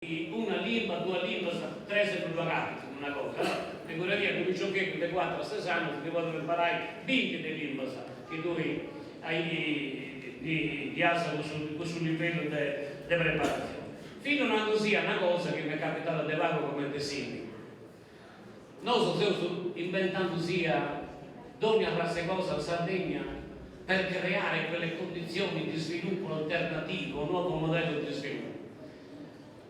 Una limba, duas limbas, tres non ddu agatis una cosa, no? Figuradia unu piciocheddu de cuatru a ses annus chi podit imparai binti de limbas chi tui ddi as cussu livellu de preparatzioni. Finu nandusì una cosa chi m'est capitada de pagu cumenti sindigu. Nosu seus imbentandusì dònnia arraz'e cosa in Sardegna per creare quelle condizioni di sviluppo alternativo, un nuovo modello di sviluppo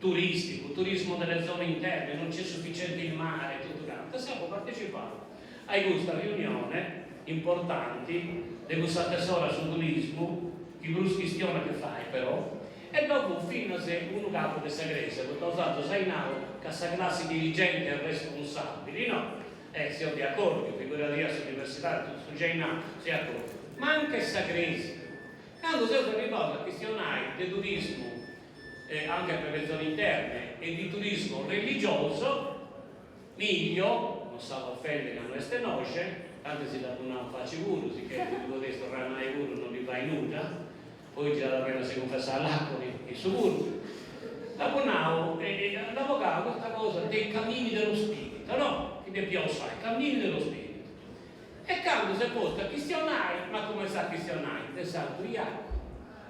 turistico, turismo delle zone interne, non c'è sufficiente il mare, totu cantu. E seu apu partecipau a custa riunione importanti de cuss'assessora a su turismu, chi prus chistiona che fai però, E ddoe fut finas unu capu de sa crèsia, poita 'osatrus ais nau ca sa classi dirigente est responsabili, no? E seu de acordiu, figuradia s'universidadi, totu su chi ais nau, seu de acordiu. Ma anche sa crèsia. Candu seus arribaus a chistionai de turismu, anche per le zone interne, e di turismo religioso, Miglio, non s'at a ofendi ca no est innoxe, tanti si dd'apu nau in faci puru, sicchè ddu podeis torrai a nai puru non ddi fait nudda, poi giat a benni a si cunfessai a Laconi, issu puru. Dd'apu nau, e nd'at bogau custa cosa dei cammini dello spirito, no? Chi depiaus fai, cammini dello spirito. E candu s'est postu a chistionai, m'at cumentzau a chistionai de Santu Iacu,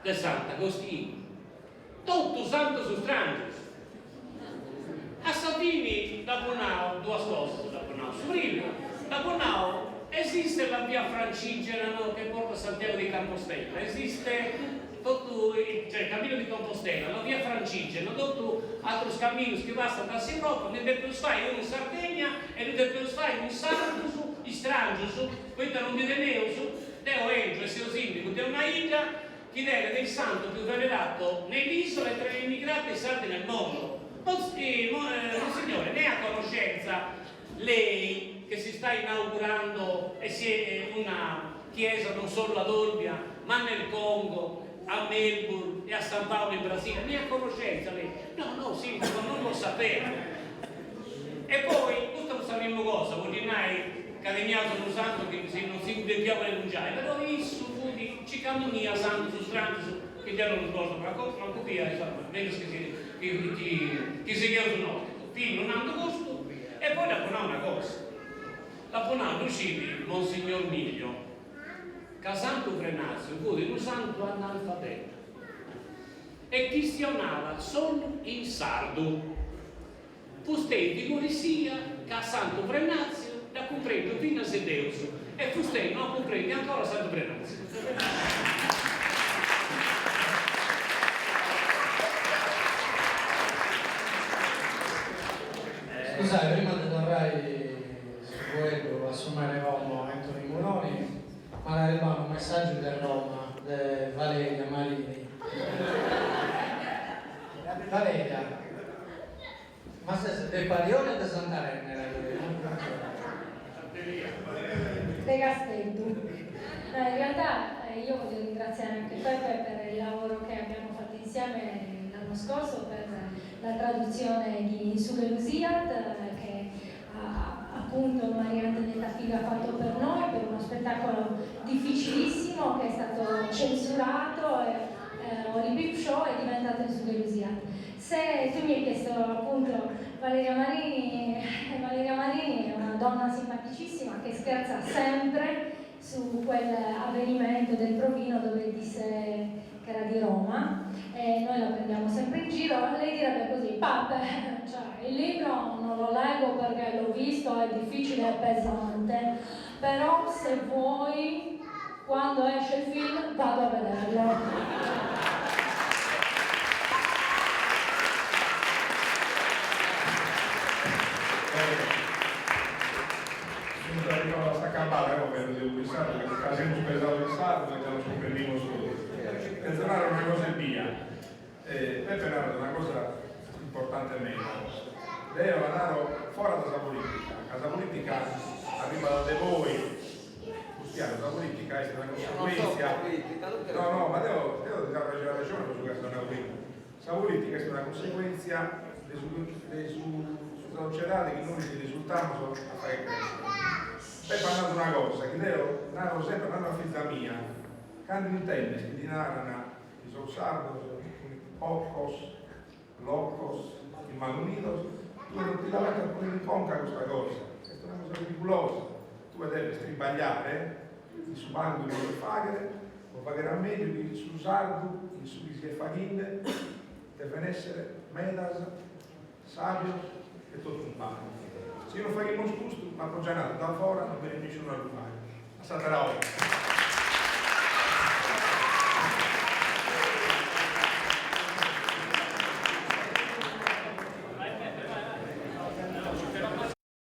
de Sant'Agostinu, Totu santus strangius. A sa fini dd'apu nau duas cosas, dd'apu nau. Su primu, dd'apu nau, esiste la via francigena no che porta a Santiago di Campostella, esiste totu, cioè il cammino di Compostela, la via francigena, totu atrus camminus chi passant a s'Europa, ndi depeus fai unu in Sardegna e ddu depeus fai cun sardus istrangius, poita non ndi teneus, deu 'engiu e seu sindigu de una 'idda chi tenet il santo più venerato nell'isola e tra gli immigrati sardi nel mondo. Monsignore, ne è a conoscenza lei che si sta inaugurando e si è una chiesa non solo ad Olbia, ma nel Congo, a Melbourne e a San Paolo in Brasile, ne è a conoscenza lei? No, no, sindaco, non lo sapevo. E poi, custa fut sa primu cosa, po ddi nai ca teniaus unu santu chi si non si depiat pregungiai, però issu fut circandumia santus strangius chi deu non ddus potzu mancu bia, insoma, mellus chi si chi sigheus nosu. Finu nandu custu e poi dd'apu nau una cosa, dd'apu nau, ddu scit Monsignor Miglio ca Santu Frenatziu fut unu santu analfabetu e chistionat solu in sardu. Fustei figurisia ca Santu Frenatziu dd'at cumprendiu finas Deus e fustei no at cumprendiu ancora Santu Frenatziu. Scusai, prima de torrai su fueddu a su mere 'e domo Anthony Muroni, m'at arribau unu messaggiu de Roma de Valeria Marini. Valeria, ma ses de Parioli o de Sant'Arènnera? De Casteddu. No, in realtà io voglio ringraziare anche Peppe per il lavoro che abbiamo fatto insieme l'anno scorso per la traduzione di In su chelu siat che appunto Maria Antonietta Figa ha fatto per noi, per uno spettacolo difficilissimo che è stato censurato e Oli Show è diventato In su chelu siat. Se tu mi hai chiesto appunto Valeria Marini, Valeria Marini è una donna simpaticissima che scherza sempre su quel avvenimento del provino dove disse che era di Roma e noi la prendiamo sempre in giro, lei direbbe così, Pape, cioè il libro non lo leggo perché l'ho visto, è difficile e pesante, però se vuoi quando esce il film vado a vederlo. Semus arrivados a s'acabada como ca semus in sardu ca semus pesados in sardu e già nos cumprendimus totus. Cherzo narrer una cosa ebbia. Peppe narat una cosa importante meda. Deo la naro fora da sa politica, ca sa politica arribat de poi, Bustianu, sa politica est una conseguentzia, no no, ma deo deo ti naro arrexone po su chi as nau prima, sa politica est una conseguentzia de su de su sa sociedade chi nois risultamus a fagher crescere. Peppe at nadu una cosa chi deo naro sempre, naro a fiza mia, cando intendes chi ti naran chi sos sardos sunt pocos, locos. malunidos, tue non ti la deves ponnere in conca custa cosa, est una cosa perigulosa, tue deves tribagliare in su pagu chi podes faghere pro faghere a mediu chi su sardu in su chi si est faghinde deven essere medas, sabios e totu umpare. Si non faghimus custu, l'apo già nadu, da fora non benit nisciunu a lu faghere. A s'atera 'orta.